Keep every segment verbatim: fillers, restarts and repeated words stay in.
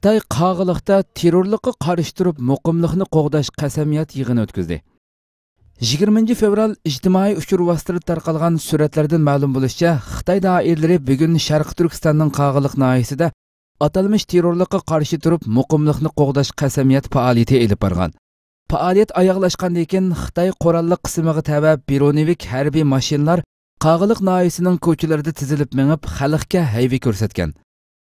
خىتاي قاغىلىقتا تېررورلۇققا قارشى تۇرۇپ، مۇقىملىقنى قوغداش قەسەمياد يىغىنى ئۆتكۈزدى. يىگىرمىنچى فېۋرال ئىجتىمائىي ئۇچۇر ۋاسىتىلىرىدا تارقالغان سۈرەتلەردىن مەلۇم بولۇشىچە، خىتاي دائىرىلىرى بۈگۈن شەرقىي تۈركىستاننىڭ قاغىلىق ناھىيەسىدە ئاتالمىش تېررورلۇققا قارشى تۇرۇپ، مۇقىملىقنى قوغداش قەسەمياد پائالىيىتى ئېلىپ بارغان. پائالىيەت ئاياغلاشقاندىن كېيىن، خىتاي قوراللىق قىسمىغا تەۋە برونېۋىك ھەربىي ماشىنىلار قاغىلىق ناھىيەسىنىڭ كوچىلىرىدا تىزىلىپ مېڭىپ، خەلققە ھەيۋە كۆرسەتكەن.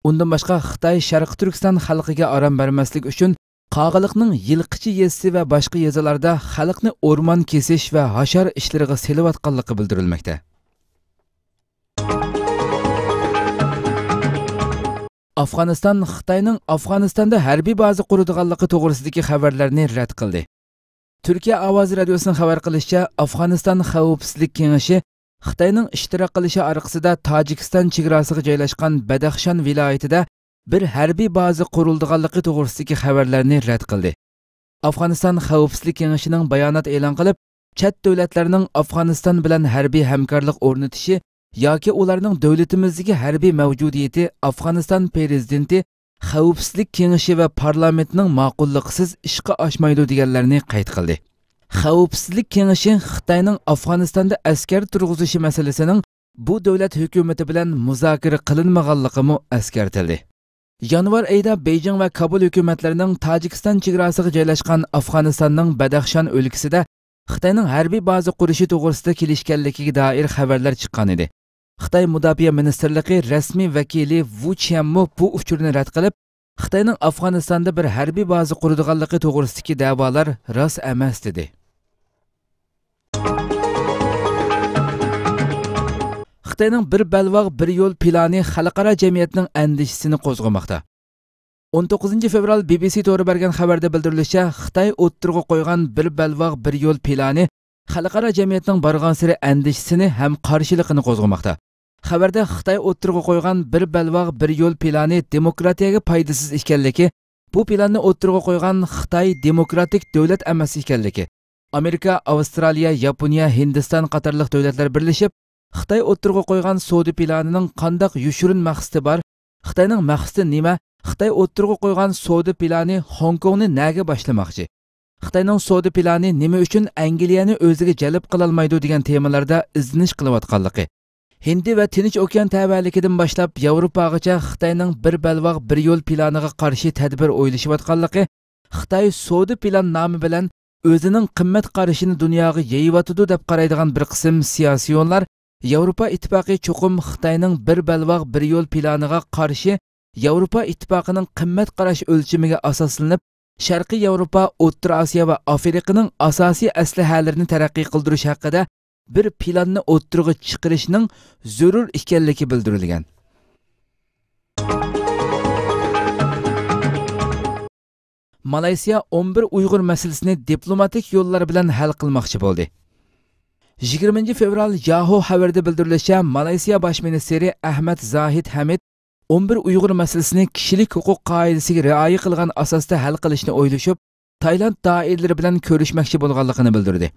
ئۇندىن باشقا، خىتاي شەرقىي تۈركىستان خەلقىگە ئارام بەرمەسلىك ئۈچۈن، قاغىلىقنىڭ يىلقىچى يېزىسى ۋە باشقا يېزىلاردا خەلقنى ئورمان كېسىش ۋە ھاشار ئىشلىرىغا سېلىۋاتقانلىقى بىلدۈرۈلمەكتە. ئافغانىستان خىتاينىڭ ئافغانىستاندا ھەربىي بازا قۇرىدىغانلىقى توغرىسىدىكى خەۋەرلەرنى رەت قىلدى. تۈركىيە ئاۋازى رادىيوسىنىڭ خەۋەر قىلىشىچە، ئافغانىستان خەۋپسىزلىك كېڭىشى خىتاينىڭ ئىشتىراك قىلىشى ئارقىسىدا تاجىكىستان چېگراسىغا جايلاشقان بەدەخشان ۋىلايىتىدە بىر ھەربىي بازا قۇرۇلىدىغانلىقى توغرىسىدىكى خەۋەرلەرنى رەت قىلدى. ئافغانىستان خەۋپسىزلىك كېڭىشىنىڭ بايانات ئېلان قىلىپ، چەت دۆلەتلەرنىڭ ئافغانىستان بىلەن ھەربىي ھەمكارلىق ئورنىتىشى ياكى ئۇلارنىڭ دۆلىتىمىزدىكى ھەربىي مەۋجۇدىيىتى ئافغانىستان پىرېزىدېنتى، خەۋپسىزلىك كېڭىشى ۋە پارلامېنتنىڭ ماقۇللۇقىسىز ئىشقا ئاشمايدۇ دېگەنلەرنى قەيت قىلدى. خەۋپسىزلىك كېڭىشى خىتاينىڭ ئافغانىستاندا ئەسكەر تۇرغۇزۇشى مەسىلىسىنىڭ بۇ دۆلەت ھۆكۈمىتى بىلەن مۇزاكىرە قىلىنمىغانلىقىمۇ ئەسكەرتىلدى. يانۋار ئېيىدا بېيجىڭ ۋە كابۇل ھۆكۈمەتلىرىنىڭ تاجىكىستان چېگراسىغا جايلاشقان ئافغانىستاننىڭ بەدەخشان ئۆلكىسىدە خىتاينىڭ ھەربىي بازا قۇرۇشى توغرىسىدا كېلىشكەنلىكىگە دائىر خەۋەرلەر چىققان ئىدى. خىتاي مۇداپىئە مىنىستىرلىقى رەسمىي ۋەكىلى ۋۇ چيەنمۇ بۇ ئۇچۇرنى رەت قىلىپ، خىتاينىڭ ئافغانىستاندا بىر ھەربىي بازا قۇرىدىغانلىقى توغرىسىدىكى دەۋالار راست ئەمەس، دېدى. خىتاينىڭ بىر بەلباغ، بىر يول پىلانى خەلقئارا جەمئىيەتنىڭ ئەندىشىسىنى قوزغىماقتا. ئون توققۇزىنچى فېۋرال بى بى سى تورى بەرگەن خەۋەردە بىلدۈرۈلۈشىچە، خىتاي ئوتتۇرىغا قويغان بىر بەلباغ، بىر يول پىلانى خەلقئارا جەمئىيەتنىڭ بارغانسېرى ئەندىشىسىنى ھەم قارشىلىقىنى قوزغىماقتا. خەۋەردە خىتاي ئوتتۇرىغا قويغان بىر بەلباغ، بىر يول پىلانى دېموكراتىيەگە پايدىسىز ئىكەنلىكى، بۇ پىلاننى ئوتتۇرىغا قويغان خىتاي دېموكراتىك دۆلەت ئەمەس ئىكەنلىكى، ئامېرىكا، ئاۋسترالىيە، ياپونىيە، ھىندىستان قاتارلىق دۆلەتلەر بىرلىشىپ، خىتاي ئوتتۇرىغا قويغان سودا پىلانىنىڭ قانداق يوشۇرۇن مەقسىتى بار؟ خىتاينىڭ مەقسىتى نېمە؟ خىتاي ئوتتۇرىغا قويغان سودا پىلانى خوڭكوڭنى نەگە باشلىماقچى؟ خىتاينىڭ سودا پىلانى نېمە ئۈچۈن ئەنگلىيەنى ئۆزىگە جەلپ قىلالمايدۇ دېگەن تېمىلاردا ئىزدىنىش قىلىۋاتقانلىقى، ھىندى ۋە تىنچ ئوكيان تەۋەلىكىدىن باشلاپ ياۋروپاغىچە خىتاينىڭ بىر بەلباغ، بىر يول پىلانىغا قارشى تەدبىر ئويلىشىۋاتقانلىقى، خىتاي سودا پىلان نامى بىلەن ئۆزىنىڭ قىممەت قارىشىنى دۇنياغا يېيىۋاتىدۇ دەپ قارايدىغان بىر قىسىم سىياسىيونلار ياۋروپا ئىتتىپاقى چوقۇم خىتاينىڭ بىر بەلباغ، بىر يول پىلانىغا قارشى ياۋروپا ئىتتىپاقىنىڭ قىممەت قاراش ئۆلچىمىگە ئاساسلىنىپ، شەرقىي ياۋروپا، ئوتتۇرا ئاسىيا ۋە ئافرىقىنىڭ ئاساسىي ئەسلىھەلىرىنى تەرەققىي قىلدۇرۇش ھەققىدە بىر پىلاننى ئوتتۇرىغا چىقىرىشنىڭ زۆرۈر ئىكەنلىكى بىلدۈرۈلگەن. مالايسىيا ئون بىر ئۇيغۇر مەسىلىسىنى دىپلوماتىك يوللار بىلەن ھەل قىلماقچى بولدى. يىگىرمىنچى فېۋرال ياھۇ خەۋىرىدە بىلدۈرۈلۈشىچە، مالايسىيا باش مىنىستىرى ئەھمەد زاھىد ھەمىد ئون بىر ئۇيغۇر مەسىلىسىنى كىشىلىك ھوقۇق قائىدىسىگە رىئايە قىلغان ئاساستا ھەل قىلىشنى ئويلىشىپ، تايلاند دائىرىلىرى بىلەن كۆرۈشمەكچى بولغانلىقىنى بىلدۈردى.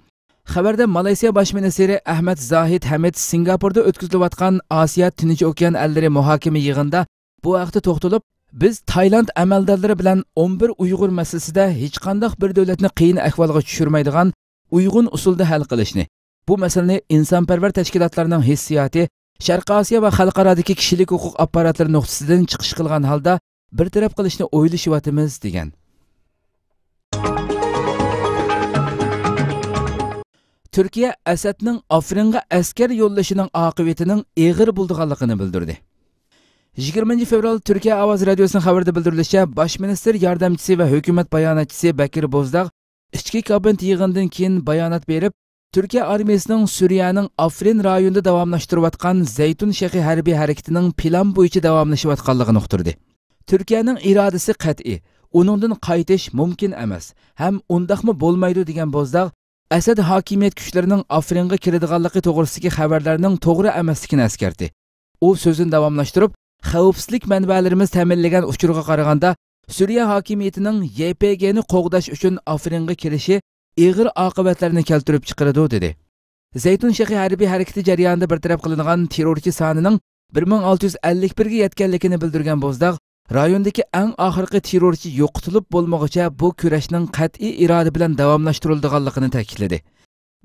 خەۋەردە مالايسىيا باش مىنىستىرى ئەھمەد زاھىد ھەمىد سىنگاپوردا ئۆتكۈزۈلۈۋاتقان ئاسىيا تىنچ ئوكيان ئەللىرى مۇھاكىمە يىغىنىدا بۇ ھەقتە توختىلىپ، بىز تايلاند ئەمەلدارلىرى بىلەن ئون بىر ئۇيغۇر مەسىلىسىدە ھېچقانداق بىر دۆلەتنى قىيىن ئەھۋالغا چۈشۈرمەيدىغان ئۇيغۇن ئۇسۇلدا ھەل قىلىشنى، بۇ مەسىلىنى ئىنسانپەرۋەر تەشكىلاتلارنىڭ ھېسسىياتى، شەرقىي ئاسىيا ۋە خەلقئارادىكى كىشىلىك ھوقۇق ئاپپاراتلىرى نۇقتىسىدىن چىقىش قىلغان ھالدا بىر تەرەپ قىلىشنى ئويلىشىۋاتىمىز، دېگەن. تۈركىيە ئەسەدنىڭ ئافرىنغا ئەسكەر يوللىشىنىڭ ئاقىۋىتىنىڭ ئېغىر بولىدىغانلىقىنى بىلدۈردى. يىگىرمىنچى فېۋرال تۈركىيە ئاۋازى رادىيوسىنىڭ خەۋىرىدە بىلدۈرۈلۈشىچە، باش مىنىستىر ياردەمچىسى ۋە ھۆكۈمەت باياناتچىسى بەكىر بوزداغ ئىچكى كابىنېت يىغىنىدىن كېيىن بايانات بېرىپ، تۈركىيە ئارمىيىسىنىڭ سۈرىيەنىڭ ئافرىن رايونىدا داۋاملاشتۇرۇۋاتقان زەيتۇن شېخى ھەربىي ھەرىكىتىنىڭ پىلان بويىچە داۋاملىشىۋاتقانلىقىنى ئۇقتۇردى. تۈركىيەنىڭ ئىرادىسى قەتئىي، ئۇنىڭدىن قايتىش مۇمكىن ئەمەس ھەم ئۇنداقمۇ بولمايدۇ، دېگەن بوزداغ ئەسەد ھاكىمىيەت كۈچلىرىنىڭ ئافرىنغا كېلىدىغانلىقى توغرىسىدىكى خەۋەرلەرنىڭ توغرا ئەمەسلىكىنى ئەسكەرتتى. ئۇ سۆزىنى داۋاملاشتۇرۇپ، خەۋپسىزلىك مەنبەلىرىمىز تەمىنلىگەن ئۇچۇرغا قارىغاندا، سۈرىيە ھاكىمىيىتىنىڭ يەي پې گېنى قوغداش ئۈچۈن ئافرىنغا كېلىشى ئېغىر ئاقىۋەتلەرنى كەلتۈرۈپ چىقىرىدۇ، دېدى. زەيتۇن شېخى ھەربىي ھەرىكىتى جەريانىدا بىر تەرەپ قىلىنغان تېررورچى سانىنىڭ بىر مىڭ ئالتە يۈز ئەللىك بىرگە يەتكەنلىكىنى بىلدۈرگەن بوزداغ، رايوندىكى ئەڭ ئاخىرقى تېررورچى يوقىتىلىپ بولمىغۇچە بۇ كۈرەشنىڭ قەتئىي ئىرادە بىلەن داۋاملاشتۇرۇلىدىغانلىقىنى تەكىتلىدى.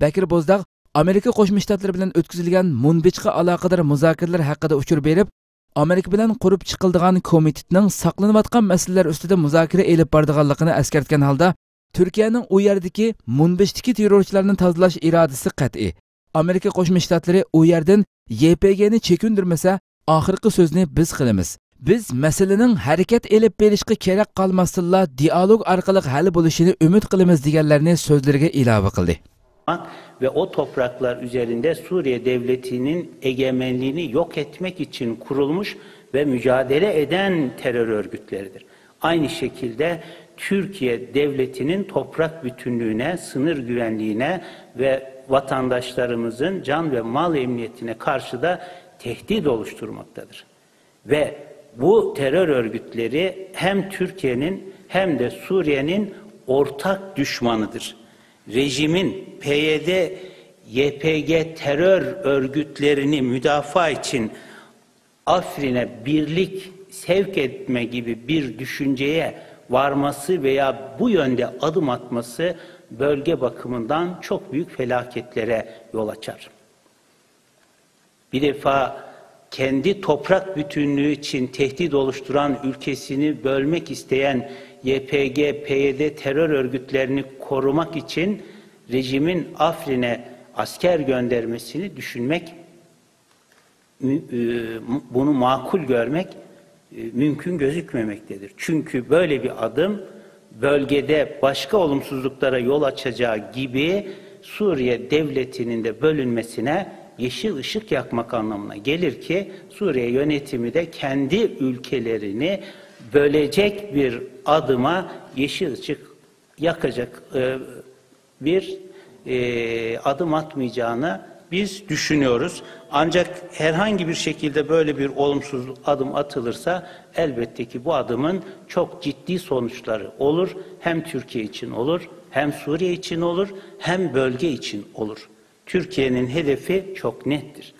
بەكىر بوزداغ ئامېرىكا قوشما شتاتلىرى بىلەن ئۆتكۈزۈلگەن مۇنبىچقا ئالاقىدار مۇزاكىرىلەر ھەققىدە ئۇچۇر بېرىپ، ئامېرىكا بىلەن قۇرۇپ چىقىلىدىغان كومىتېتنىڭ ساقلىنىۋاتقان مەسىلىلەر ئۈستىدە مۇزاكىرە ئېلىپ بارىدىغانلىقىنى ئەسكەرتكەن ھالدا، تۈركىيەنىڭ ئۇ يەردىكى مۇنبىچتىكى تېررورچىلارنى تازىلاش ئىرادىسى قەتئىي. ئامېرىكا قوشما شتاتلىرى ئۇ يەردىن يې پې گېنى چېكىندۈرمىسە، ئاخىرقى سۆزنى بىز قىلىمىز. بىز مەسىلىنىڭ ھەرىكەت ئېلىپ بېرىشقا كېرەك قالماستىنلا دىئالوگ ئارقىلىق ھەل بولۇشىنى ئۈمىد قىلىمىز، دېگەنلەرنى سۆزلىرىگە ئىلاۋە قىلدى. Ve o topraklar üzerinde Suriye devletinin egemenliğini yok etmek için kurulmuş ve mücadele eden terör örgütleridir. Aynı şekilde Türkiye devletinin toprak bütünlüğüne, sınır güvenliğine ve vatandaşlarımızın can ve mal emniyetine karşı da tehdit oluşturmaktadır. Ve bu terör örgütleri hem Türkiye'nin hem de Suriye'nin ortak düşmanıdır. Rejimin P Y D, Y P G terör örgütlerini müdafaa için Afrin'e birlik sevk etme gibi bir düşünceye varması veya bu yönde adım atması bölge bakımından çok büyük felaketlere yol açar. Bir defa kendi toprak bütünlüğü için tehdit oluşturan, ülkesini bölmek isteyen Y P G, P Y D terör örgütlerini korumak için rejimin Afrin'e asker göndermesini düşünmek, mü- e, bunu makul görmek e, mümkün gözükmemektedir. Çünkü böyle bir adım bölgede başka olumsuzluklara yol açacağı gibi Suriye devletinin de bölünmesine yeşil ışık yakmak anlamına gelir ki Suriye yönetimi de kendi ülkelerini bölecek bir adıma yeşil ışık yakacak e, bir e, adım atmayacağını biz düşünüyoruz. Ancak herhangi bir şekilde böyle bir olumsuz adım atılırsa elbette ki bu adımın çok ciddi sonuçları olur. Hem Türkiye için olur, hem Suriye için olur, hem bölge için olur. Türkiye'nin hedefi çok nettir.